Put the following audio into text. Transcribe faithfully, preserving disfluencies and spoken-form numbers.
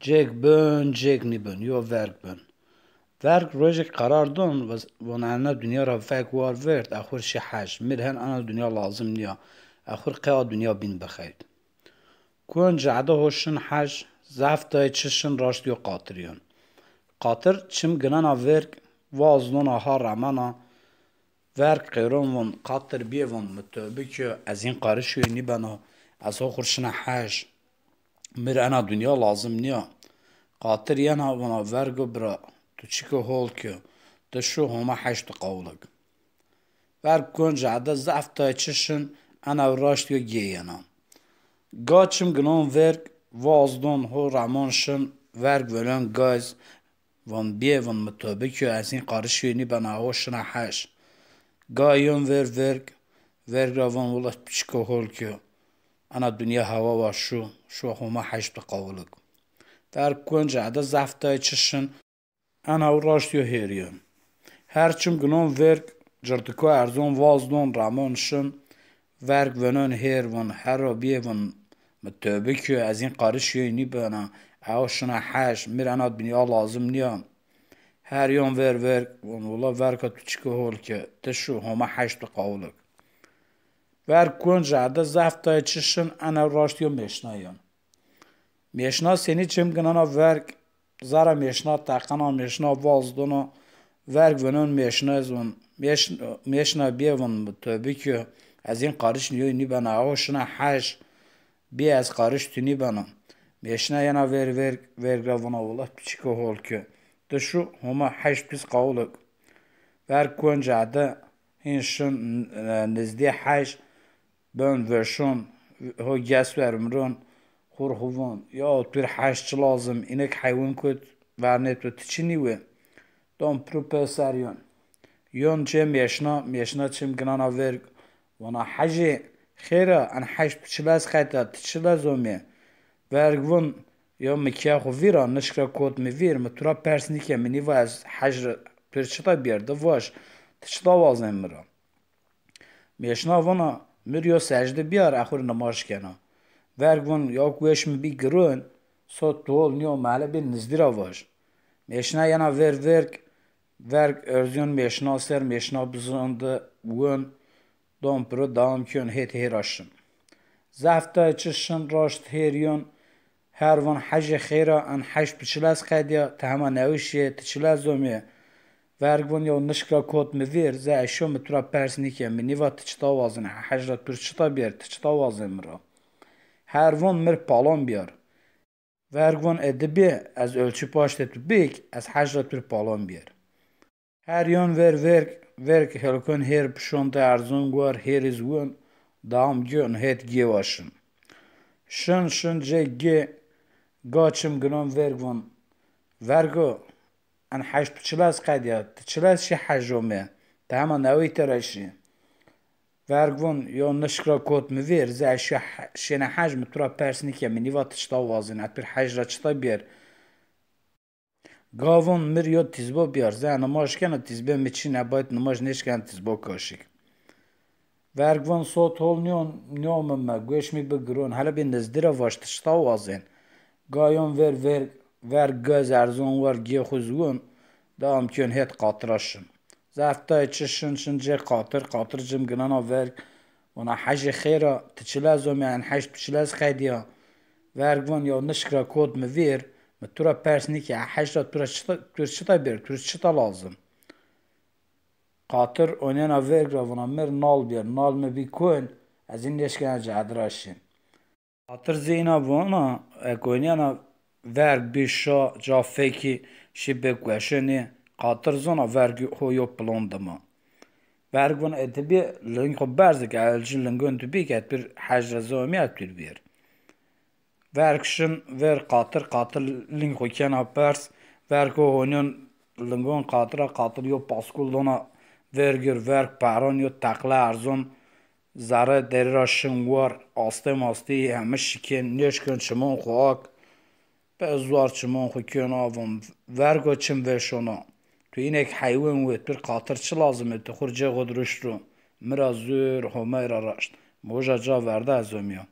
Cêk bin, cêk nîbin, yo verg bin. Verg rojêk qerar don, vez-, von ena dinya ra veg war vêrd, e xwu rê şî hej. Mi rê hen ena dinya lazim nîya. E xwu rê qey a dinya bîn bixeyd. Kuenc ede ho şin hej, zaf tay çi şin raşt yo qatir yon. Qatir çim ginena verg, vaz dona ha remena, verg qêron von, qatir bîye von, mi tewbe kî, ez hîn qariş yoy nîbena, ez ho xwu rê şina hej. Mi rê ena dinya lazim nîya. Qatir yena vona vergo bira, tu çike hol kî, ti şu Homa hej tu qawul ik. Verg kuenc ede zaf tay çi şin, ena raşt yo gê yena. Ga çim ginon verg, vaz don ho remon şin, verg venon gayz, von bîye von mi tewbe kî, ez hîn qariş yoy nîbena, ho şina hej. Ga yon ver verg, verg ra von wila tu çike hol kî, ena dinya hewa wa şu, şu Homa hej tu qawul ik. Verg kuenc ede zaf tay çi şin, ena raşt yo hêr yon. Her çim ginon verg, cirtiko erzon vaz don remon şin, verg venon hêr von, herro bîye von, mi tewbe kî, ez hîn qariş yoy nîbena, e ho şina hej, mi rê ena dinya lazim nîya. Her yon ver verg, von wila verga tu çike hol kî, ti şu Homa hej tu qawul ik. Verg kuenc ede zaf tay çi şin, ena raşt yo mêşna yon. Mêşna senî çim ginena verg, zara mêşna teqena, mêşna vaz dona, verg venon mêşna zon, mêş-, mêşna bîye von mi tewbe kî, ez hîn qariş yoy nîbena, e ho şina hej, bîye ez qariş tu nîbena. Mêşna yena ver verg, verg ra vona wila tu çike hol kî, ti şu Homa hej tu zî qawul ik. Verg kuenc ede hîn şin, e, nizdî hej, ben veşon, ho ges ver miron, xwu rê xwu von, ya tu rê hej çi lazim, înek heywin kut, vernê tu ti çinî we. Don piro peyser yon. Yon cê mêşna, mêşna çim ginena verg. Vona hejê, xêr a, en hej tu çi lez qedya, ti çi lez omê? Verg von, yo mi keye xwu vîr a, nişk ra kot mi vîr, mi tu ra pers nîke, mi nîva ez hej ra tu rê çita bîyer, di vaj, ti çita wazên mi ra? Mêşna vona, mi rê yo secde bîyar, e xwu rê nimaj kena. Verg von, ya weş mi bî giron, sot tu hol nîyo, mi hele bê nizdî ra vaj. Mêşna yena ver verg, verg erzîyon mêşna ser, mêşna bizon de win, don piro dewam kîyon hêt hêra şin. Zaf tay çi şin raşt hêr yon, her von hejê xêr a, en hej tu çi lez qedya, ti hema newişîyê, ti çi lez omê? Verg von yo nişk ra kot mi vîr, ze eşo mi tu ra pers nîke, mi nîva ti çita wazên, hej ra tu rê çita bîyer, ti çita wazên mi ra? Her von mi rê palon bîyar. Verg von ê di bê, ez ölçü paştê tu bik, ez hej ra tu rê palon bîyer. Her yon ver verg, verg helkon hêr pişon de erzon war hêr iz win, dam giyon hêt gê wa şin. Şin şin cê gê, ga çim ginon verg von, vergo, en hej tu çi lez qedya, ti çi lez şî hej omê, ti hema newey tera şî. Verg von, yo nişk ra kot mi vîr, ze eşo he-, şêne hej, mi tu ra pers nîke, mi nîva ti çita wazên, ez tu rê hej ra çita bîyer? Ga von, mi rê yo tîzbo bîyar, ze nimaj kena, tîzbê mi çin a, bayt nimaj nêşkena tîzbo kaşik. Verg von, sot hol nîyon, nîyomime, gueş mi bi giron, hele bê nizdî ra vaj, ti çita wazên? Ga yon ver, ver, verg gayz erzon war gê xwu zî win, dewam kîyon hêt qatira şin. Zaf tay çi şin, şin cê qatir, qatir cim ginena verg, vona hejê xêr a, ti çi lez omê, en hej tu çi lez qedya? Verg von, yo nişk ra kot mi vîr, mi tu ra pers nîke, e hej ra tu ra çita, tu rê çita bîyer, tu rê çita lazim? Qatir onîyena verg ra vona, mi rê nal bîyer, nal mi bî kuenc, ez hîn nêşkena cade ra şîn. Qatir zî îna vona, eke onîyena verg bî şa, ca fekî, şî bê gueşenî, qatir zona verg ho yo pilon dima. Verg vona, ê ti bî ling xwu berz ke, el jî lingon tu bî ke, tu rê hej ra zî omî, ez tu rê bîyer. Verg şin ver qatir, qatir ling xwu kena pers, verg ho honîyon lingon qatira, qatir yo paskul dona vergir, verg peron yo teqle erzon, zerre derî ra şin war, astê mastî heme şikên, nêşkên çimon xwu ak, pê zuar çimon xwu kên a, von, vergo çim veşona. Tu înek heywin we, tu rê qatir çi lazim ê, tu xwu rê cê xwu de ruşt ro. Mi ra zur, Homay ra raşt. Mi uca ca verda ez omîya.